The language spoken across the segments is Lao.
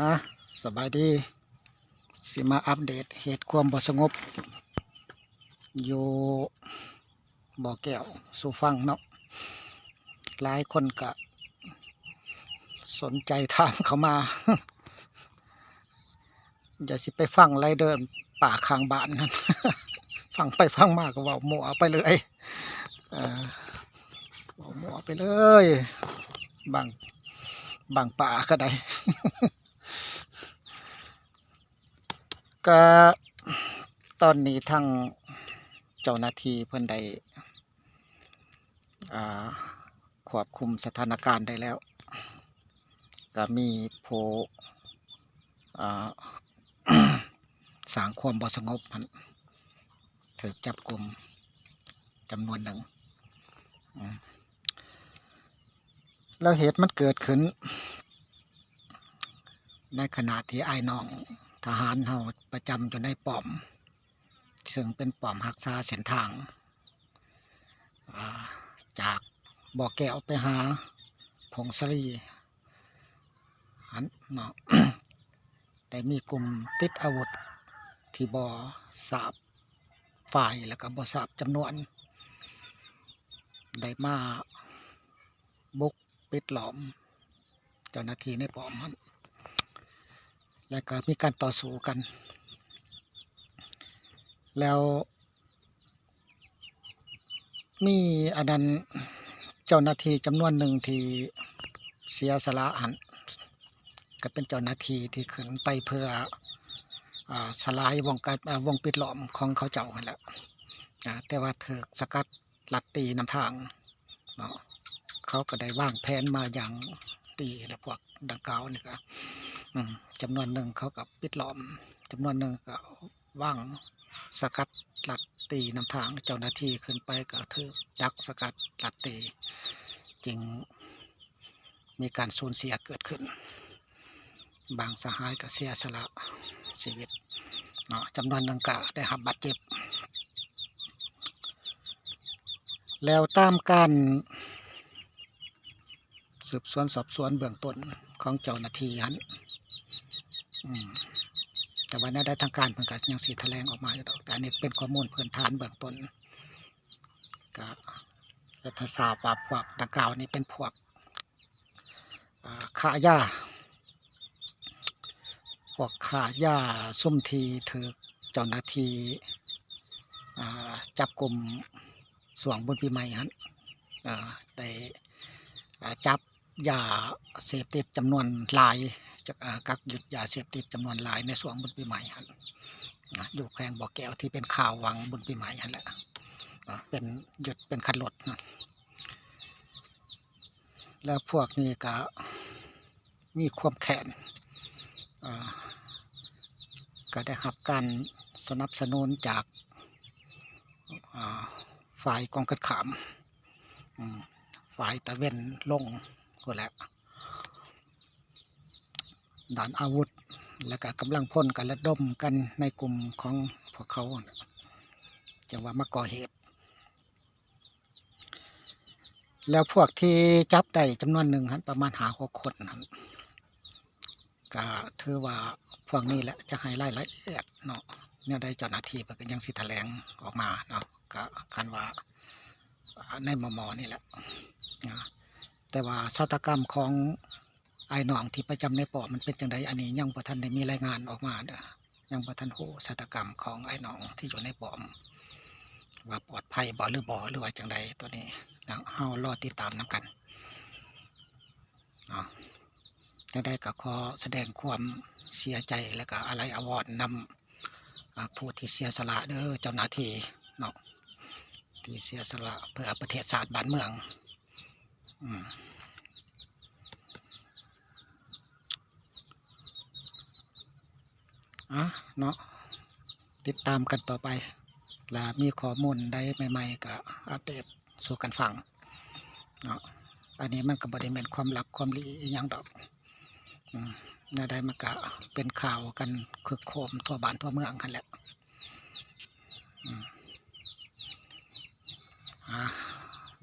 ອາ ສະບາຍດີ ຊິມາອັບເດດເຫດຄວາມບໍ່ສະຫງົບຢູ່ບໍ່ແກ້ວສູ່ຟັງເນາະ. ຫຼາຍຄົນກະສົນໃຈຖາມເຂົ້າມາ ຢ່າຊິໄປຟັງໄຫຼເດີ ປ່າຂ້າງບ້ານຫັ້ນ ຟັງໄປຟັງມາກໍເວົ້າມົ້ວໄປເລີຍ ເອີ ເວົ້າມົ້ວໄປເລີຍ ບາງ ບາງປ່າກໍໄດ້. ກະຕອນນີ້ທາງເຈົ້າໜ້າທີ່ເພິ່ນໄດ້ ອ່າ ຄວບຄຸມສະຖານະການໄດ້ແລ້ວ ກະມີຜູ້ ອ່າ ສ້າງຄວາມບໍ່ສະຫງົບຫັ້ນ ຖືກຈັບກຸມຈຳນວນໜຶ່ງ ອາ ແລ້ວເຫດມັນເກີດຂຶ້ນ ໃນຂະນະທີ່ອ້າຍນ້ອງທະຫານເຮົາປະຈຳຢູ່ໃນປ້ອມ ເຊິ່ງເປັນປ້ອມຮັກສາເສັ້ນທາງ ອາ ຈາກບໍ່ແກ້ວໄປຫາຜົ້ງສາລີຫັ້ນເນາະ ໄດ້ມີກຸ່ມຕິດອາວຸດທີ່ບໍ່ຊາບຝ່າຍ ແລ້ວກໍບໍ່ຊາບຈຳນວນ ໄດ້ມາບຸກ ປິດລ້ອມເຈົ້າໜ້າທີ່ໃນປ້ອມຫັ້ນ ແລ້ວກໍມີການຕໍ່ສູ້ກັນ ແລ້ວມີອັນນັ້ນ ເຈົ້າໜ້າທີ່ຈຳນວນໜຶ່ງທີ່ເສຍສະຫຼະຫັ້ນ ກໍເປັນເຈົ້າໜ້າທີ່ທີ່ຂຶ້ນໄປເພື່ອ ອາ ສະຫຼາຍວົງການ ອາ ວົງປິດລ້ອມຂອງເຂົາເຈົ້າຫັ້ນແຫຼະ ອາ ແຕ່ວ່າຖືກສະກັດ ລັດຕີນຳທາງເນາະ ເຂົາກໍໄດ້ວາງແຜນມາຢ່າງດີ ແລະ ພວກດັ່ງກ່າວນີ້ກໍ ອືມ ຈຳນວນໜຶ່ງເຂົາກໍປິດລ້ອມ ຈຳນວນໜຶ່ງກໍວາງສະກັດລັດຕີນຳທາງ ເຈົ້າໜ້າທີ່ຂຶ້ນໄປກໍຖືກດັກສະກັດລັດຕີ ຈຶ່ງ ມີການສູນເສຍເກີດຂຶ້ນ ບາງສະຫາຍກໍເສຍສະຫຼະຊີວິດເນາະ ຈຳນວນໜຶ່ງກໍໄດ້ຮັບບາດເຈັບ ແລ້ວຕາມການສືບສວນສອບສວນເບື້ອງຕົ້ນຂອງເຈົ້າໜ້າທີ່ຫັ້ນ ອືມ ແຕ່ວ່າແນວໃດທາງການເພິ່ນກໍຍັງຊິຖະແຫຼງອອກມາຢູ່ດອກ ແຕ່ອັນນີ້ເປັນຂໍ້ມູນພື້ນຖານເບື້ອງຕົ້ນ ກໍເຮັດໃຫ້ຊາບວ່າພວກດັ່ງກ່າວນີ້ເປັນພວກ ອາ ຄ້າຢາ ພວກຄ້າຢາ ຊຸມທີ່ຖືກເຈົ້າໜ້າທີ່ ອາ ຈັບກຸມຊ່ວງບຸນປີໃໝ່ຫັ້ນ ເອີ ໄດ້ ອາ ຈັບຢາເສບຕິດຈຳນວນຫຼາຍ ຈະ ອາ ກັກຍຶດຢາເສບຕິດຈຳນວນຫຼາຍໃນຊ່ວງບຸນປີໃໝ່ຫັ້ນ ອາ ຢູ່ແຂວງບໍ່ແກ້ວ ທີ່ເປັນຂ່າວຫວ່າງບຸນປີໃໝ່ຫັ້ນແຫຼະ ອາ ເປັນ ຍຶດເປັນຄັນລົດ ແລ້ວພວກນີ້ກະມີຄວາມແຄ້ນ ເອີ ກະໄດ້ຮັບການສະໜັບສະໜູນຈາກ ອາ ຝ່າຍກົງກັນຂ້າມ ອືມ ຝ່າຍຕາເວັນລົງພຸ້ນແຫຼະ ດ້ານອາວຸດ ແລ້ວກະກຳລັງພົນກະລະດົມກັນໃນກຸ່ມຂອງພວກເຂົາ ຈັ່ງວ່າມາກໍ່ເຫດ. ແລ້ວພວກທີ່ຈັບໄດ້ຈຳນວນໜຶ່ງຫັ້ນ ປະມານຫ້າຫົກຄົນຫັ້ນ ກະຖືວ່າພວກນີ້ແຫຼະຈະໃຫ້ລາຍລະອຽດເນາະ ແນວໃດເຈົ້າໜ້າທີ່ເພິ່ນກະຍັງຊິຖະແຫຼງອອກມາເນາະ ກະຄັນວ່າໃນມໍ່ໆນີ້ແຫຼະ ແຕ່ວ່າຊະຕາກຳຂອງອ້າຍນ້ອງທີ່ປະຈຳໃນປ້ອມມັນເປັນຈັ່ງໃດ ອັນນີ້ຍັງບໍ່ທັນໄດ້ມີລາຍງານອອກມາເດີ. ຍັງບໍ່ທັນຮູ້ຊະຕາກຳຂອງອ້າຍນ້ອງທີ່ຢູ່ໃນປ້ອມ ວ່າປອດໄພບໍ່ ຫຼືບໍ່ ຫຼືວ່າຈັ່ງໃດ ໂຕນີ້ເຮົາລໍຕິດຕາມນຳກັນເນາະ. ຈັ່ງໃດກໍຂໍສະແດງຄວາມເສຍໃຈ ແລະກໍອາໄລອາວອນນຳ ອາ ຜູ້ທີ່ເສຍສະຫຼະເດີ ເຈົ້າໜ້າທີ່ເນາະ ທີ່ເສຍສະຫຼະເພື່ອປະເທດຊາດບ້ານເມືອງ ອືມ. ອາ ເນາະ ຕິດຕາມກັນຕໍ່ໄປ ລະມີຂໍ້ມູນໃດໃໝ່ໆ ກະອັບເດດສູ່ກັນຟັງເນາະ. ອັນນີ້ມັນກະບໍ່ໄດ້ແມ່ນຄວາມລັບຄວາມລີອີ່ຫຍັງດອກ ອືມ ແນວໃດມັນກະເປັນຂ່າວກັນຄຶກໂຄມທົ່ວບ້ານທົ່ວເມືອງຫັ້ນແຫຼະ ອືມ. ອາ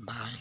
ບາຍ.